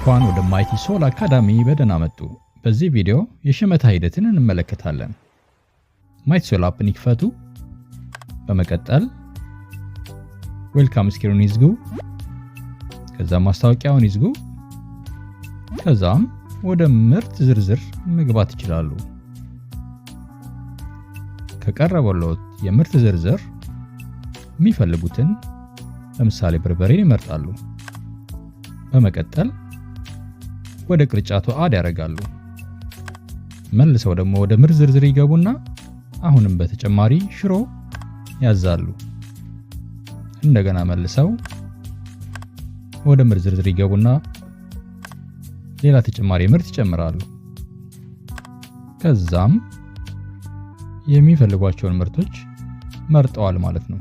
እንኳን ወደ ማይቲ ሶል አካዳሚ በደህና መጡ። በዚህ ቪዲዮ የሸመታ ሂደትን እንመለከታለን። ማይቲ ሶል app ን ይክፈቱ። በመቀጠል welcome screen ኑን ይዝጉ። ከዛም ማስታወቂያውን ይዝጉ። ከዛም ወደ ምርት ዝርዝር መግባት ይችላሉ። ከቀረበሎት የምርት ዝርዝር የሚፈልጉትን፣ ለምሳሌ በርበሬን ይመርጣሉ። በመቀጠል ወደ ቅርጫቱ add ያደርጋሉ። መልሰው ደግሞ ወደ ምርት ዝርዝር ይገቡና አሁንም በተጨማሪ ሽሮ ያዛሉ። እንደገና መልሰው ወደ ምርት ዝርዝር ይገቡና ሌላ ተጨማሪ ምርት ይጨምራሉ። ከዛም የሚፈልጓቸውን ምርቶች መርጠዋል ማለት ነው።